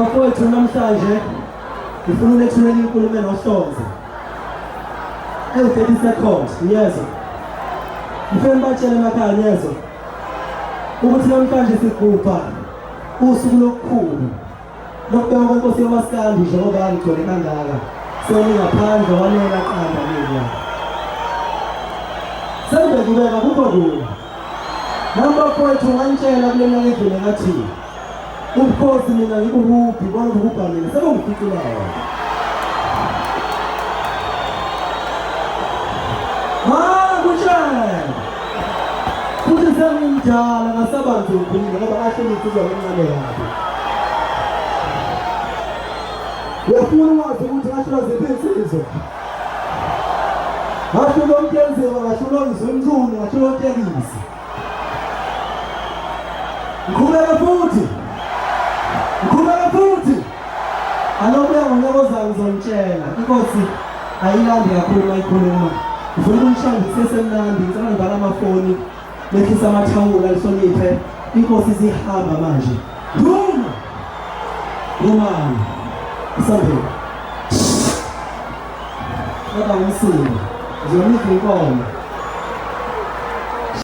Bafowethu namhlanje ngifuna unethulela inkulumo enohlonze. Ewu-30 seconds, niyezwa? Ngifuna nibatshele emakhaya niyezwa? Ukuthi namhlanje sigubha usuku lokukhulu lokubekwa kwenkosi yomaskandi njengoba ngigcwele kangaka. Seningaphandle wanela qanda mina. Sengibekubeka kukho kunye. Nami bafowethu ngantshela kule nyanga edlule ngathi ubukhosi mina ngikuhubhi bona ubuhubha mina sebungificileyo. Ngakutshela futhi sengimdala ngasabanzi ukhulile ngoba kahle insizwa encane kabi. Uyafuna ukwazi ukuthi ngahlula ziphi insizwa? Ngahlula umtenzima, ngahlula uNzunzulu, ngahlula uTekisi. Ngiqhubeke futhi. Ngiqhubeke futhi. Alobuya ngonyaka ozayo ngizonitshela. Inkosi ayilandi kakhulu uma ikhuluma. Ngifuna ukunishaya kusesemnandi, ngicela ngibhala amafoni, lehlisa amathawula lihloniphe. Inkosi isihamba manje. Duma! Duma! Isambeni. Baba umsindo. Ngizonipha inkomo.